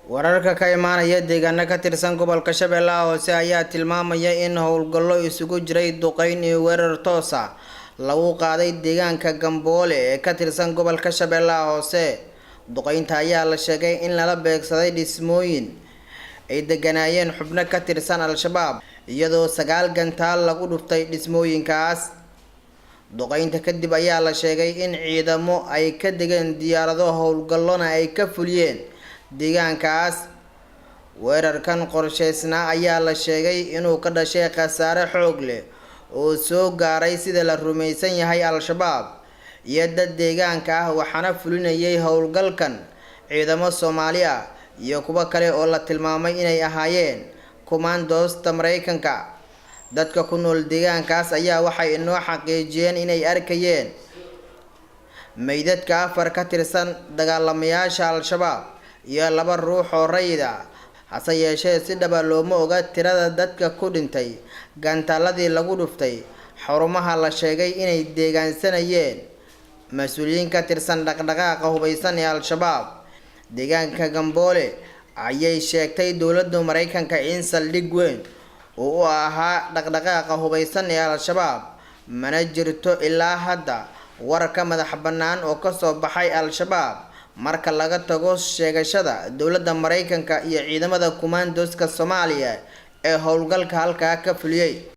Wararka ka imaanaya deegaano ka tirsan gobolka Shabeellaha Hoose ayaa tilmaamaya in howlgallo isugu jiray duqeyn iyo weerar toos ah lagu qaaday deegaanka Gamboole ee ka tirsan gobolka Shabeellaha Hoose. Duqeynta ayaa la sheegay in lala beegsaday dhismooyin ay deganaayeen xubno ka tirsan Al-Shabaab, iyadoo 9 gantaal lagu dhuftay dhismooyinkaas. Duqeynta kadib ayaa la sheegay in ciidamo ay ka degeen diyaarado howlgallona ay ka fuliyeen deegaankaas. Weerarkan qorsheysnaa ayaa la sheegay inuu ka dhashay khasaare xoog leh oo soo gaaray sida la rumaysan yahay Al-Shabaab iyo dad deegaanka ah, waxaana fulinayay howlgalkan ciidamo Soomaali ah iyo kuwo kale oo la tilmaamay inay ahaayeen kumaandoosta Mareykanka. Dadka ku nool deegaankaas ayaa waxay inoo xaqiijiyeen inay arkayeen meydadka 4 ka tirsan dagaalamayaasha Al-Shabaab iyo 2 ruux oo rayid ah. Hase yeeshee, si dhab ah looma oga tirada dadka ku dhintay gantaaladii lagu dhuftay xarumaha la sheegay inay deegaansanayeen mas'uuliyiin ka tirsan dhaqdhaqaaqa hubeysan ee Al-Shabaab. Deegaanka Gamboole ayay sheegtay dowladda Mareykanka in saldhig weyn uu u ahaa dhaqdhaqaaqa hubeysan ee Al-Shabaab, mana jirto ilaa hadda war ka madax bannaan oo kasoo baxay Al-Shabaab marka laga tago sheegashada dowladda Mareykanka iyo ciidamada kumaandooska Soomaaliya ee howlgalka halkaa ka fuliyay.